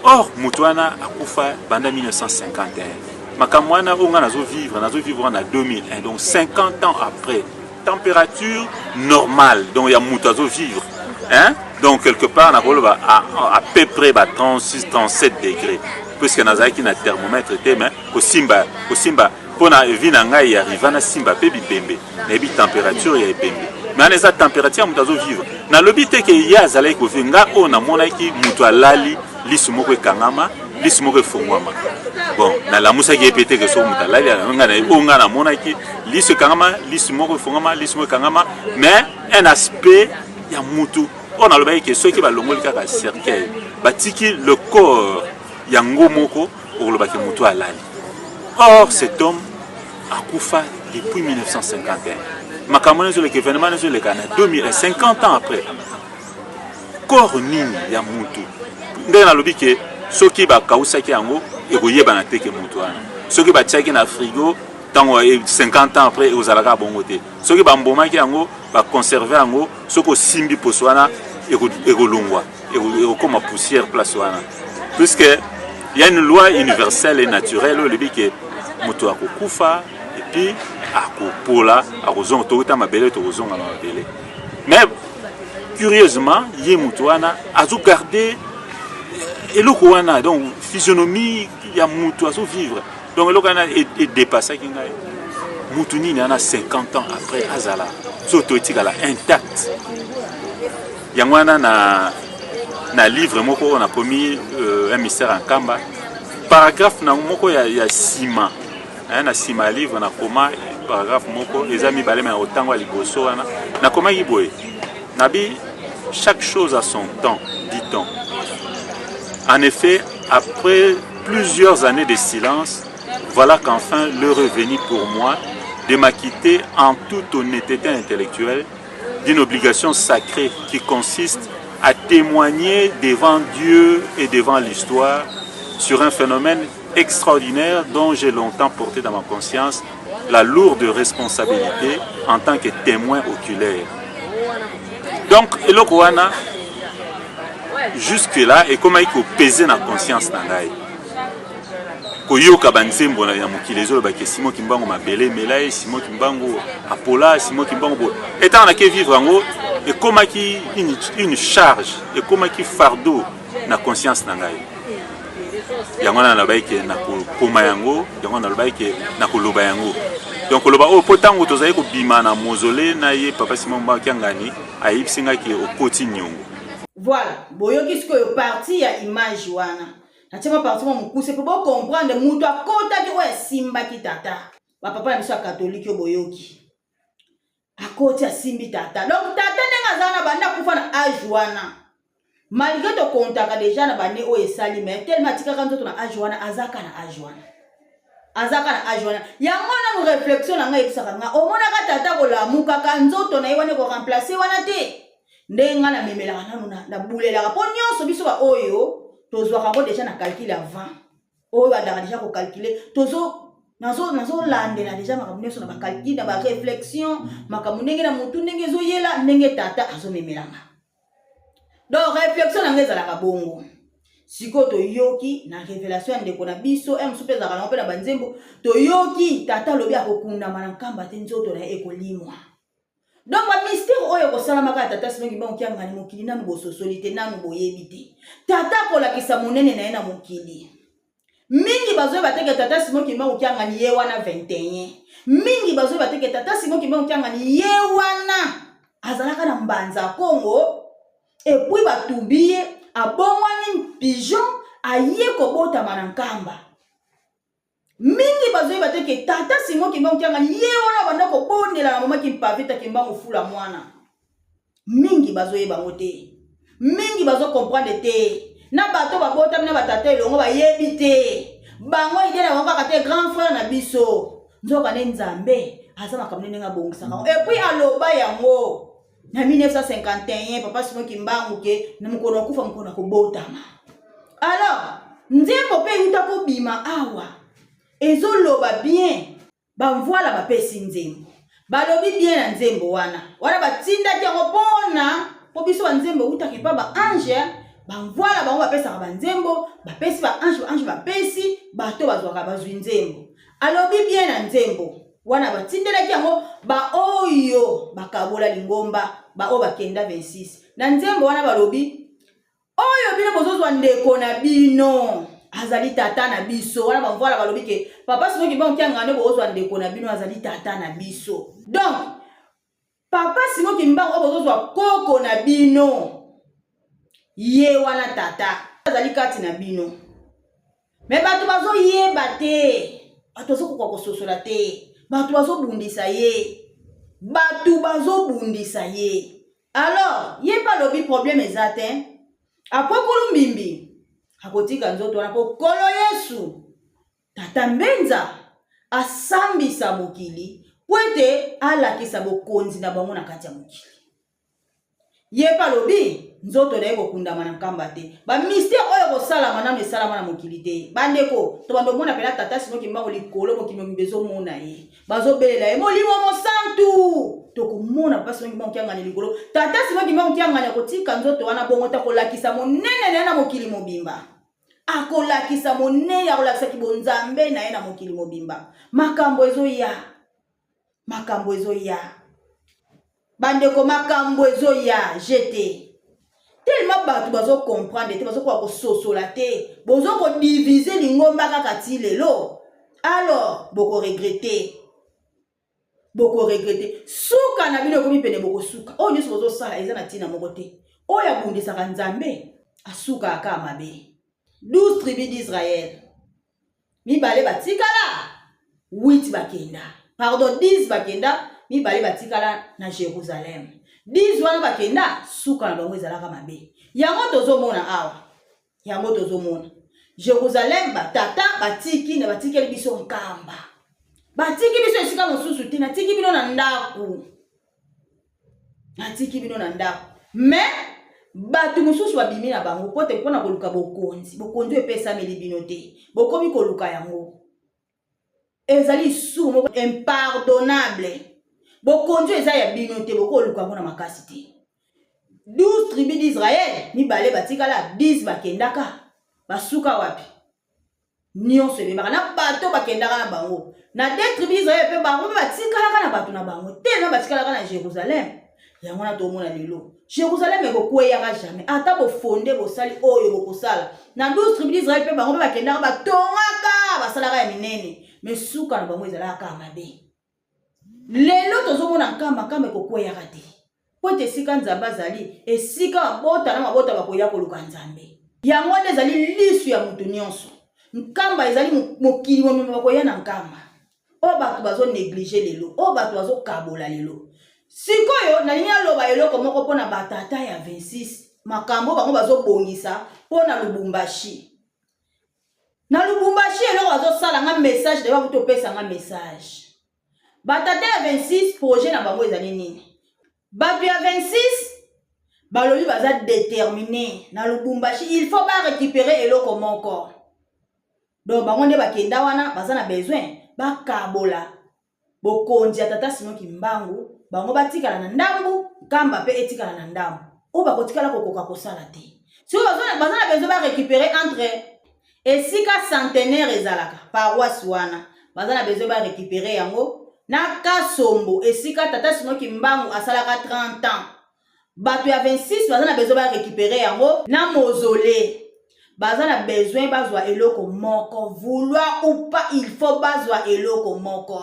Or moto wana akufa banda 1951. Makambo wana oyo ngai nazovivre wana 2001, donc 50 ans après, température normale, donc ya moto azovivre, hein? Donc quelque part nakoloba à peu près ba 36, 37 degrés, puisque nazalaki na thermomètre te. Mais kosimba, kosimba mpo na vie na ngai ya riva, nasimba mpe bibembe, nayebi température ya ebembe. Mais wana eza température ya moto azovivre. Nalobi te ke ye azalaki kovivre. Nga oyo namonaki, moto alali, lisu moko ekangama, lisu moko efongwama. Bon, nalamusaki ye mpe te ke soki moto alali. Nga oyo nga namonaki, lisu ekangama, lisu moko efongwama, lisu moko ekangama, mais un aspect ya mutu oyo nalobaki ke soki balongoli kaka cercueil, batiki le corps yango moko, okolobaki motu alali. Or cet homme akufa depuis 1951. Makambo wana ezoleka, événement wana ezoleka na 2000, 50 ans après. Corps nini ya mutu? Ndenge nalobi ke soki bakausaki yango, ekoyebana te ke mutu wana. Soki batiaki na frigo, ntango 50 ans après ekozalaka bongo te. Soki bambomaki yango, baconserve yango, soki osimbi poso wana, ekolongwa, ekokoma poussière place wana, puisque y a une loi universelle et naturelle oyo elobi ke moto akokufa et puis akopola, akozonga, tokota mabele, tokozonga na mabele. Mais curieusement, ye moto wana azogarde eloko wana, donc physionomie ya moto azovivre. Donc eloko wana edépassaki ngai. Motu nini wana, 50 ans après, azala nzoto etikala intact? Yango wana na livre moko oyo nakomi, "Un mystère en Nkamba", paragraphe na moko ya nsima, na nsima ya livre, nakoma paragraphe moko, eza mibale, me na kotango ya liboso wana nakomaki boye, nabi: "Chaque chose a son temps, dit-on. En effet, après plusieurs années de silence, voilà qu'enfin l'heure est venue pour moi de m'acquitter en toute honnêteté intellectuelle d'une obligation sacrée qui consiste à témoigner devant Dieu et devant l'histoire sur un phénomène extraordinaire dont j'ai longtemps porté dans ma conscience la lourde responsabilité en tant que témoin oculaire." Donc eloko wana jusque là ekomaki kopese na conscience na ngai. Koyoka banzembo ya mokili ezolobaki Simon Kimbangu mabele emela ye, Simon Kimbangu apola, Simon Kimbangu boye, etango nake vivre yango, ekomaki une charge, ekomaki fardeau na conscience na ngai. Yango wana nalobaki ke nakokoma yango, yango nalobaki ke nakoloba yango. Donc koloba oyo, mpo ntango tozali kobima na mausolée na ye, papa Simon Kimbangu Kiangani ayebisi ngai ke okoti niongo.
Voilà, boyoki sikoyo partie ya image wana. Natie mwa partie mwa mokuse mpo bocomprendre moto akotaki oyo asimbaki tata. Bapapa na biso ya katolike oyo, boyoki, akoti, asimbi tata. Donc tata ndenge aza na banda akufa na age wana, malgré tokontaka déjà na bane oyo esali, mais tellement atikaka nzoto na age wana, azaka na age wana, azaka na age wana. Yango nanu réflexion na ngai eyebisaka nga, omonaka tata kolamukaka, nzoto na ye wana ekoremplace wana te. Ndenge ngai namemelaka nanu, nabulelaka mpo nyonso biso baoyo tozwaka yango déjà na calcul avant, oyo bandaka déjà kocalculer, tozo Nazolandela nazo deja makambo nyonso na bacalcul, na bareflexion, makambo ndenge na motu ndenge ezoyela, ndenge tata azomemelanga. Donc réflexion na ngai ezalaka bongo. Sikoyo toyoki na révélation ya ndeko na biso e mosusu mpe ezalaka nango mpe na banzembo, toyoki tata alobi akokundama na nkamba te, nzoto na ye ekolimwa. Donc bamystère oyo ekosalamaka ya tata Simon Kimbangu Kiangani, mokili nanu bososoli te, nanu boyebi te. Tata akolakisa monene na ye na mokili. Mingi bazoyeba te ke tata Simon Kimbangu Kiangani ye wana 21. Mingi bazoyeba te ke tata Simon Kimbangu Kiangani ye wana azalaka na Mbanza Kongo, epuis batubi ye, abongwani pigeon, aye kobotama na Nkamba. Mingi bazoyeba te ke tata Simon Kimbangu Kiangani ye wana banda kobondela na mama Kimpavita Kimbangu fula mwana. Mingi bazoyeba yango te, mingi bazo comprendre te. Na bato babotami na batata elongo bayebi te. Bango ide na bango kaka te grand frère na biso. Nzoka nde Nzambe aza makambo ndenge abongisaka yango. Et puis aloba yango na 1951 papa Simon Kimbangu ke na mokolo akufa mokolo akobotama. Alors nzembo mpe euta kobima awa ezoloba bien, bamvwala bapesi nzembo, balobi bien na nzembo wana wana batindaki yango mpona mpo biso banzembo eutaka epa ba ange. Bamvwala bango bapesaka banzembo, bapesi ba ange, ba ange bapesi bato, bazwaka bazwi nzembo. Alobi bien na nzembo wana batindelaki yango baoyo bakabola lingomba, baoyo bakenda 26. Na nzembo wana balobi oyo bino bozozwa ndeko na bino azali tata na biso. Wana bamvwala balobi ke papa Simon Kimbangu Kiangani bozozwa ndeko na bino azali tata na biso. Donc papa Simon Kimbangu oyo bozozwa koko na bino ye wana tata azali kati na bino. Me bato bazoyeba te, bato bazokoka kososola te, bato bazobundisa ye, bato bazobundisa ye. Alors ye mpe alobi problème eza te, apokulu mbimbi akotika nzoto wana mpo Nkolo Yesu tata Mbenza asambisa mokili mpo ete alakisa bokonzi na bango na kati ya mokili. Ye mpe alobi nzoto na ye kokundama na nkamba te. Bamystère oyo kosalama nano esalama na mokili te. Bandeko, tobanda omona mpena tata Simon Kimbangu likolo, mokili mobimba ezomona ye, bazobelela ye molimo mosantu. Tokomona papa Simon Kimbangu Kiangani likolo. Tata Simon Kimbangu Kiangani akotika nzoto wana bongo te, akolakisa monene na ye na mokili mobimba. Akolakisa monene, akolakisa kibonzambe na ye na mokili mobimba. Makambo ezoya, makambo ezoya bandeko, makambo ezoya jete tellement bato bazo comprendre te, bazokoka kososola te, bozo kodivise lingomba kaka ti lelo. Alors bokoregretter, bokoregretter. Suka na bino ekomi pene, bokosuka. Oyo nyonso bozosala eza na ntina moko te. Oyo abundisaka Nzambe asukaka kaka mabe. 12 tribus d'Israël, mibale batikala, 8 bakenda, pardon, 10 bakenda, mibale batikala na Jérusalem. 10 wana bakenda, suka na bango ezalaka mabe. Yango tozomona awa, yango tozomona Jérusalem. Batata batiki na batikeli biso nkamba, batiki biso esika mosusu te. Natiki bino na ndako, natiki bino na ndako. Mais bato mosusu babimi na bango po te mpona koluka bokonzi. Bokonzi oyo epesameli bino te, bokomi koluka yango, ezali lisumu moko impardonnable. Bokonzi oyo eza ya bino te, bokoluka yango na makasi te. 12 tribus d'Israël, mibale batikala, 10 bakendaka, basuka wapi? Nyonso ebebaka na bato bakendaka na bango na deux tribus d'Israël, mpe bango mpe batikalaka na bato na bango te, na batikalaka na Jérusalem. Yango wana tomona lelo Jérusalem ekokweyaka jamais, ata bofonde bosali oyo bokosala na 12 tribus d'Israël. Mpe bango mpe bakendaka, batongaka, basalaka ya minene, mais suka na bango ezalaka kaka mabe. Lelo tozomona nkamba, nkamba ekokweyaka te, po ete esika Nzambe azali, esika mabota na mabota bakoya koluka Nzambe. Yango nde ezali lisu ya moto nyonso. Nkamba ezali mokili mobimba bakoya na nkamba. Oyo bato bazonéglige lelo, oyo bato bazokabola lelo. Sikoyo nalingi naloba eloko moko mpona batata ya 26, makambo bango bazobongisa mpona Lubumbashi. Na Lubumbashi eloko bazosala nga message na bango, topesa nga message. Batata ya 26, projet na bango ezali nini? Bato ya 26 balobi baza déterminé na Lubumbashi, il faut barécupérer eloko moko. Donc bango nde bakenda wana, baza na besoin. bakabola bokonzi ya tata Simon Kimbangu, bango batikala na ndambu, Nkamba pe etikala na ndambu. Oyo bakotikala kokoka kosala te. Sikoyo baza na besoin ba récupérer entre esika centenaire ezalaka, paroisse wana, baza na besoin ba récupérer yango na Kasombo esika tata Simon Kimbangu asalaka 30 ans. Bato ya 26 baza na besoin ba récupérer yango na mausolée. Baza na besoin bazwa eloko moko, vouloir ou pas, il faut bazwa eloko moko.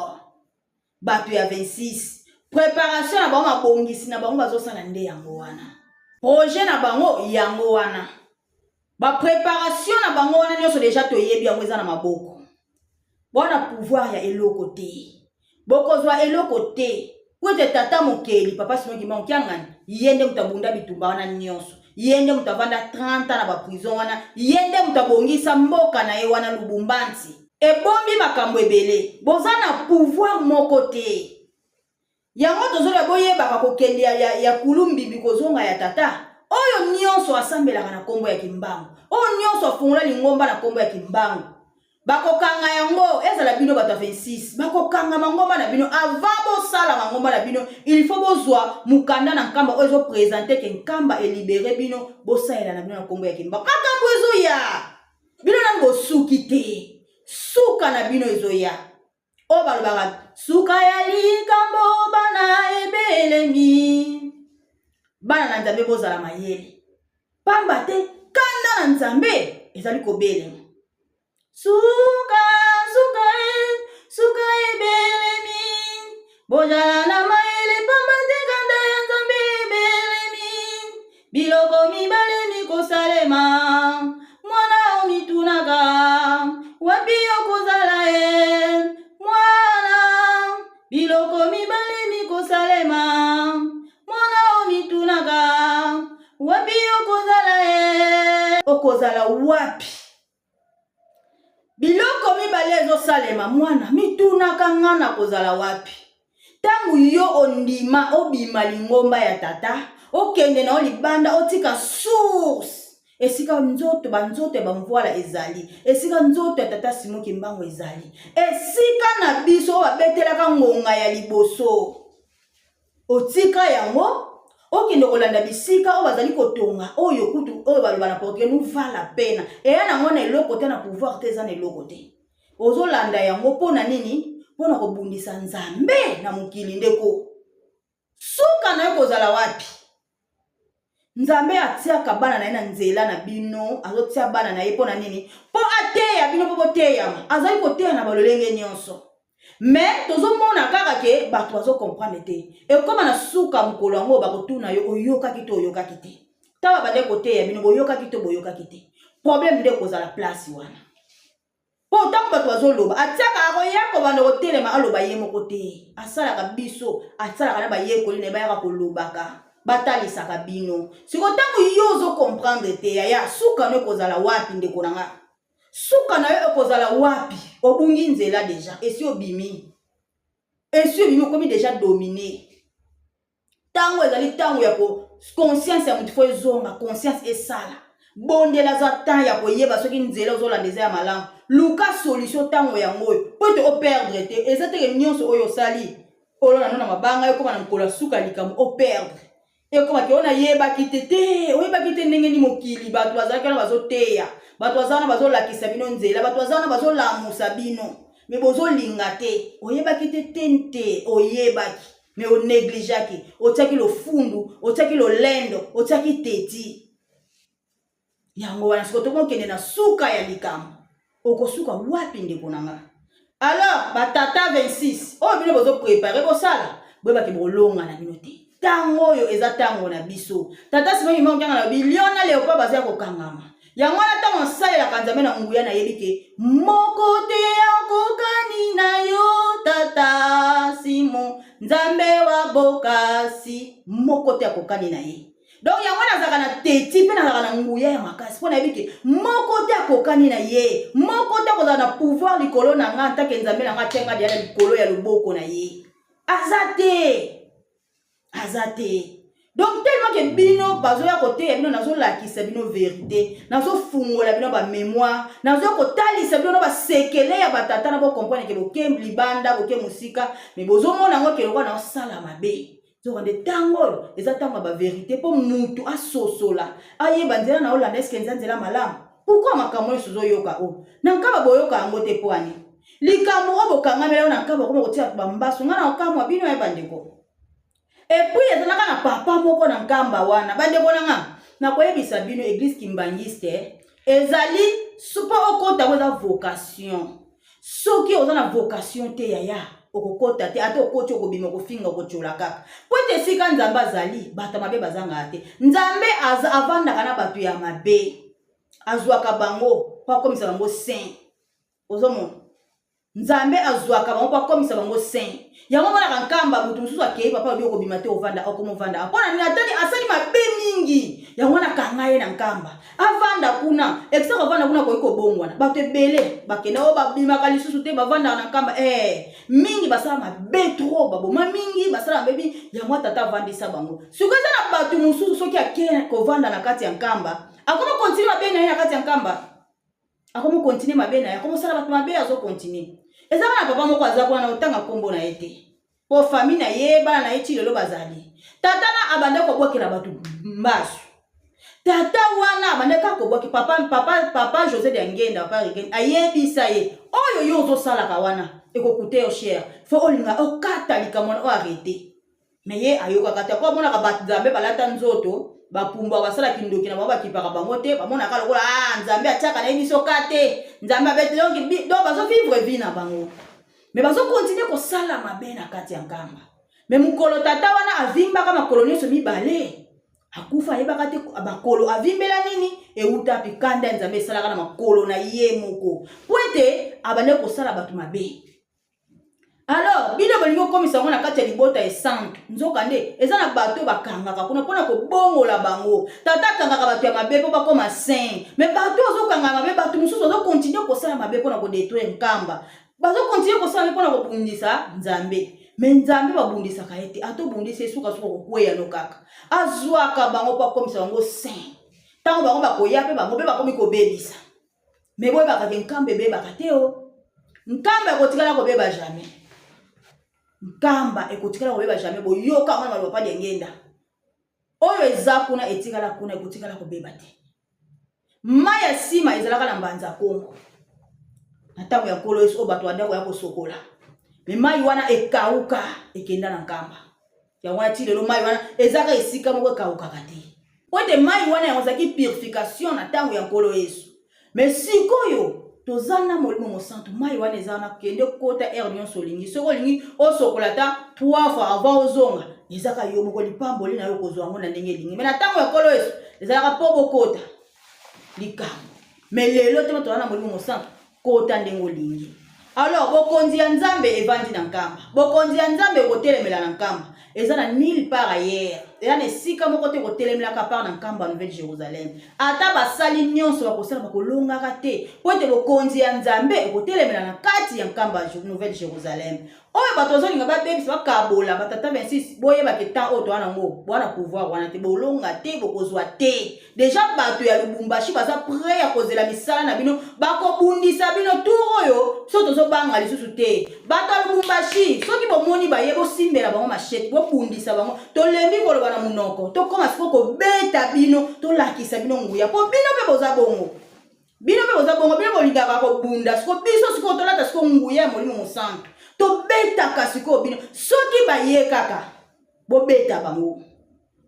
Bato ya 26, préparation na bango, mabongisi na bango bazosala nde yango wana. Projet na bango yango wana. Ba préparation na bango wana nyonso déjà toyebi yango eza na maboko. Bona pouvoir ya eloko te. Bokozwa eloko te. Po ete tata mokeli papa Simon Kimbangu Kiangani ye nde moto abunda bitumba wana nyonso. Ye nde moto avanda 30 ans na ba prison wana. Ye nde moto abongisa mboka na ye wana Lubumbanti. Ebombi makambo ebele. Boza na pouvoir moko te. Yango tozoloba boyebaka kokende ya, ya, ya kulumbibi kozonga ya tata. Oyo nyonso asambelaka na kombo ya Kimbangu. Oyo nyonso afungola lingomba na kombo ya Kimbangu. Bakokanga yango, ezala bino bato ya 26, bakokanga mangomba na bino. Avant bosala mangomba na bino, il faut bozwa mokanda na Nkamba oyo ezo présenter ke Nkamba elibere bino, bosalela na bino na kombo ya Kimbangu. Makambo ezoya. Bino nanu bosuki te. Suka na bino ezoya. Oyo balobaka suka ya likambo bana ebelemi. Bana na Nzambe bozala mayele. Pamba te kanda na Nzambe ezali kobelema. Suka, suka, suka ebelemi. Bozala na mayele pamba te kanda ya Nzambe ebelemi. Biloko mibale mikosalema. Mwana omitunaka wapi okozala ye. Mwana, biloko mibale mikosalema. Mwana omitunaka wapi okozala ye. Okozala wapi? Biloko mibale ezosalema, mwana mitunaka nga nakozala wapi? Tango yo ondima obima lingomba ya tata, okende na yo libanda otika source esika nzoto ba nzoto ya bamvuala ezali, esika nzoto ya tata Simon Kimbangu ezali, esika na biso oyo babetelaka ngonga ya liboso. Otika yango okende kolanda bisika oyo bazali kotonga, oyo kutu oyo baloba na portugais nous va la pena. Eya nango na eloko te, na pouvoir te, eza na eloko te. Ozolanda yango mpo na nini? Mpo na kobundisa Nzambe na mokili. Ndeko, suka na yo kozala wapi? Nzambe atiaka bana na ye na nzela na bino, azotia bana na ye mpo na nini? Mpo ateya bino, mpo boteyama. Azali koteya na balolenge nyonso. Mais tozomona kaka ke bato bazo comprendre te. Ekoma na suka mokolo yango bakotuna yo oyokaki to oyokaki te. Ntango babandaki koteya bino boyokaki to boyokaki te. Problème nde ekozala place wana. Po ntango bato bazoloba, atiaka akoya kobanda kotelema aloba ye moko te. Asalaka biso, asalaka na bayekoli na ye bayaka kolobaka, batalisaka bino. Siko ntango yo ozo comprendre te, yaya, suka no ekozala wapi ndeko na nga? Suka na yo ekozala wapi? Obungi nzela deja, esi obimi. Esi obimi, okomi deja domine. Tango ezali tango ya ko conscience ya moto fo ezonga, conscience esala. Bondela, zwa temps ya koyeba soki nzela ozolanda eza ya malamu. Luka solution tango yango oyo, po ete operdre te. Eza teke nyonso oyo osali olona no na mabanga ekoma na mokolo ya suka ya likambo operdre. Ekoma ke oyo nayebaki te, te oyebaki te ndenge ni mokili bato bazalaki wana bazoteya, bato baza wana bazolakisa bino nzela, bato baza wana bazolamusa bino, me bozolinga te. Oyebaki te te te oyebaki, me onegligeaki, otiaki lofundu, otiaki lolendo, otiaki teti. Yango wana sikoyo tokokende na suka ya likambo. Okosuka wapi ndeko na nga? Alors batata 26 oyo bino bozo prepare bosala, boyebaki bokolonga na bino te. Tango oyo eza tango na biso. Tata Simon Kimbangu Kiangani alobi lion na leopard baza ya kokangama. Yango wana ntango asalelaka Nzambe na nguya, nayebi ke moko te akokani na yo tata Simon, Nzambe wa bokasi, moko te akokani na ye. Donc yango wana nazalaka na teti mpe nazalaka na nguya ya makasi mpo nayebi ke moko te akokani na ye, moko te akozala na pouvoir likolo na nga ntake Nzambe na nga atia nga deya na likolo ya loboko na ye. Aza te, aza te. Donc tellement que bino bazoya koteya bino, nazolakisa bino verite, nazofungola bino ba memoire, nazoya kotalisa bino na basekele ya batata na bocomprendre ke boke libanda, boke mosika, mais bozomona yango ke lokola naosala mabe. Nzokande ntango oyo eza ntango ya baverite mpo mutu asosola, ayeba nzela na olanda, eske eza nzela malamu. Pourquoi makambo nyonso ozoyoka oyo na nkaba boyoka yango te? Mpo ani likambo oyo bokangamela yo na nkaba, okoma kotia bato bambasu. Ngai na okamwa bino ya bandeko. Epuis ezalaka na papa moko na nkamba wana, bandeko na nga, nakoyebisa bino, eglise kimbangiste ezali mpo okota yango eza vocation. Soki oza na vocation te yaya, okokota te. Ata okoti, okobima, okofinga, okotiola kaka, po ete esika Nzambe azali, bato ya mabe bazangaka te. Nzambe avandaka na bato ya mabe, azwaka bango mpo akomisa bango saint. Ozomona, Nzambe azwaka bango mpo akomisa bango saint. Yango omonaka nkamba, moto mosusu akei, papa alobi okobima te, ovanda, okoma ovanda. Mpo na nini? Atali asali mabe mingi, yango wana akanga ye na nkamba, avanda kuna. Ekisa kovanda kuna, akoki kobongwana. Bato ebele bakenda oyo babimaka lisusu te, bavandaka na nkamba mingi, basala mabe trop, baboma mingi, basala mabe mingi, yango tata avandisa bango. Sikoyo eza na bato mosusu, soki ake kovanda na kati ya nkamba, akoma kontinue mabe na ye na kati ya nkamba, akomi kontinue mabe na ye, akomosala bato mabe, azokontinue. Eza kaka na papa moko aza kuna, na kotanga nkombo na ye te, mpo famille na ye, bana na ye ti lelo bazali. Tata na abanda kobwakela bato mbasu. Tata wana abanda kaka kobwaki papa, papa, papa José Diangenda, papa Rigen ayebisa ye, oyo yo ozosalaka wana ekokute yo cher, fo olinga okata likambo wana, oarrete. Me ye ayokaka te, po amonaka bato Nzambe balata nzoto, bapumbwaka, basala kindoki na bango, bakipaka bango te, bamonaka lokola ah, Nzambe atiaka na ye biso ka te, Nzambe abeti. Donc, donc bazovivre vie na bango, me bazokontinue kosala mabe na kati ya nkamba. Me mokolo tata wana avimbaka makolo nyonso mibale, akufa, ayebaka te makolo avimbela nini, euta mpe kanda ya Nzambe esalaka na makolo na ye moko, mpo ete abandaki kosala bato mabe. Alors bino bolingi okomisa yango na kati ya libota esantu, nzokande eza na bato oyo bakangaka kuna mpona kobongola bango. Tata akangaka bato ya mabe mpo bakoma saint, me bato oyo azokanga mabe, bato mosusu bazokontinue kosala mabe mpona kodetruire nkamba, bazokontinue kosala mabe mpona kobundisa Nzambe. Me Nzambe babundisaka ye te, ata obundisi ye, sukasuka kokweya no kaka. Azwaka bango mpo akomisa bango saint. Ntango bango bakoya mpe bango mpe bakomi kobebisa. Me boyebaka ke nkamba ebebaka te o. Nkamba ekotikala kobeba jamais. Nkamba ekotikala kobeba jamais. Boyoka yango na maloba pa Diangenda. Oyo eza kuna etikala kuna, ekotikala kobeba te. Mai ya nsima ezalaka na Mbanza Kongo na ntango ya Nkolo Yesu, oyo bato banda koya kosokola, me mai wana ekauka, ekenda na nkamba. Yango wana ti lelo mai wana ezaka esika moko ekaukaka te, po ete mai wana yango ezalaki purification na ntango ya Nkolo Yesu. Me sikoyo toza na Molimo Mosantu, mai wana eza wana, kende kota heure nyonso olingi. Soki olingi osokola ata 3 fois avant ozonga, ezaka yo moko lipamboli na yo, okozwa yango na ndenge elingi. Me na ntango ya Nkolo Yesu ezalaka mpo bokota likambo, me lelo te, toza na Molimo Mosantu, kota ndenge olingi. Alors bokonzi ya Nzambe evandi na nkamba, bokonzi ya Nzambe ekotelemela na nkamba, eza na nulle part ailleurs, eza na esika moko te ekotelemelaka part na nkamba Nouvelle Jérusalem. Ata basali nyonso bakosala, bakolongaka te, mpo ete bokonzi ya Nzambe ekotelemela na kati ya nkamba Nouvelle Jérusalem. Oyo bato bazolinga babebisa, bakabola batata 26, boyebaka etan oyo toza nango, boa na pouvoir wana te, bolonga te, bokozwa te. Deja bato ya Lubumbashi baza prêt ya kozela misala na bino, bakobundisa bino tour oyo. So tozobanga lisusu te. Bato ya Lubumbashi, soki bomoni baye, bosimbela bango machete, bobundisa bango. Tolembi koloba na monoko, tokóma sikoyo kobeta bino, tolakisa bino nguya, mpo bino mpe boza bongo, bino mpe boza bongo, bino bolingaka kobunda. Sikoyo biso sikoyo tolata sikoyo nguya ya Molimo Mosantu, tobetaka sikoyo bino. Soki baye kaka, bobeta bango,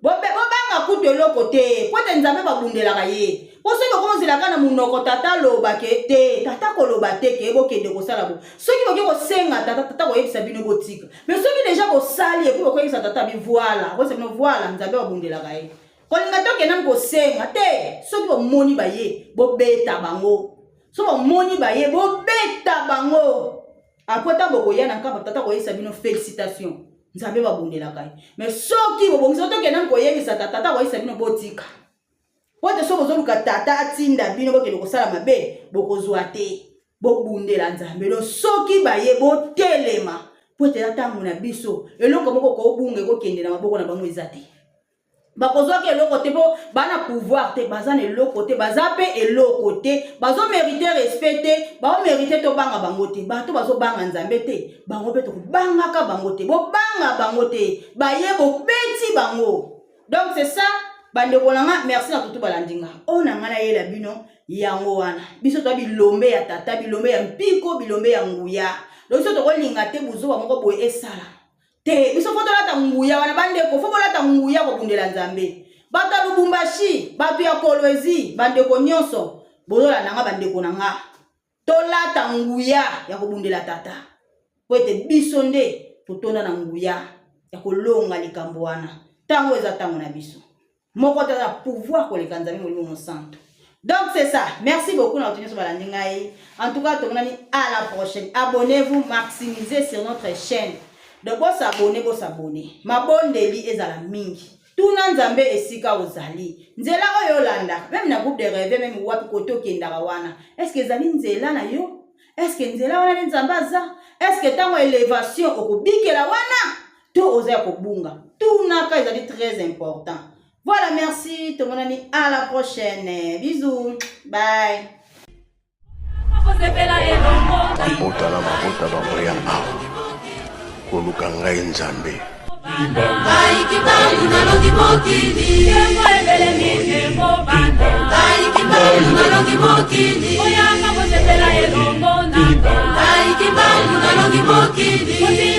bobanga kutu eloko te, po ete Nzambe babundelaka ye. Po soki bokomozelaka na monoko tata aloba ke te, tata koloba te ke bokende kosala bo, soki boke kosenga tata, tata koyebisa bino botika. Me soki deja bosali, epuis bokoyebisa tata bi voila, akoyebisa bino voila, Nzambe babundelaka ye. Kolinga tokende nanu kosenga te. Soki bomoni baye, bobeta bango. Soki bomoni baye, bobeta bango. Apres ntango bokoya na nkamba, tata koyebisa bino félicitation, Nzambe babundelaka ye. Me soki bobongisa tokende nanu koyebisa tata, tata koyebisa bino botika, po ete soki bozoluka tata atinda bino bokende kosala mabe, bokozwa te. Bobundela Nzambe. Do soki baye, botelema, po ete eza ntango na biso. Eloko moko kobunga ekokende na maboko na bango eza te. Bakozwaka eloko te mpo ba na pouvoir te, baza na eloko te, baza mpe eloko te, bazomerite respect te, baomerite tobanga bango te. Bato bazobanga Nzambe te, bango mpe tokobangaka bango te. Bobanga bango te, baye bobeti bango. Donc c'est ça bandeko na nga, merci na tutu balandi nga. Oyo na nga nayela bino yango wana. Biso toza bilombe ya tata, bilombe ya mpiko, bilombe ya nguya. Donc biso tokolinga te buzoba moko boye esala te. Biso fo tolata nguya wana bandeko, fo bolata nguya kobundela Nzambe. Bato ya Lubumbashi, bato ya Kolwezi, bandeko nyonso bozolanda nga, bandeko na nga, tolata nguya ya kobundela tata, po ete biso nde totonda na nguya ya kolonga likambo wana. Ntango eza ntango na biso moko te aza pouvoir koleka Nzambe Molimo Mosantu. Donc c'est ça, merci beaucoup na bato nyonso balandi ngai. En tout cas tomonani à la prochaine. Abonnez-vous, maximisez sur notre chaîne. Donc bosabone, bosabone, mabondeli ezala mingi. Tuna Nzambe esika ozali, nzela oyo olanda, meme na groupe de rêve, meme wapi kote okendaka wana, est ce que ezali nzela na yo? Est ce que nzela wana nde Nzambe aza? Est ce que ntango elevation okobikela wana to oza ya kobunga? Tunaka, ezali très important. Voilà, merci, tomonani à la prochaine. Bisous, bye.
Mabota na mabota bakoya awa koluka ngai Nzambe. Ngai Kimbangu nalongi mokili, ngai Kimbangu nalongi mokili, oyaka kosepela elongo na ngai Kimbangu nalongi mokili.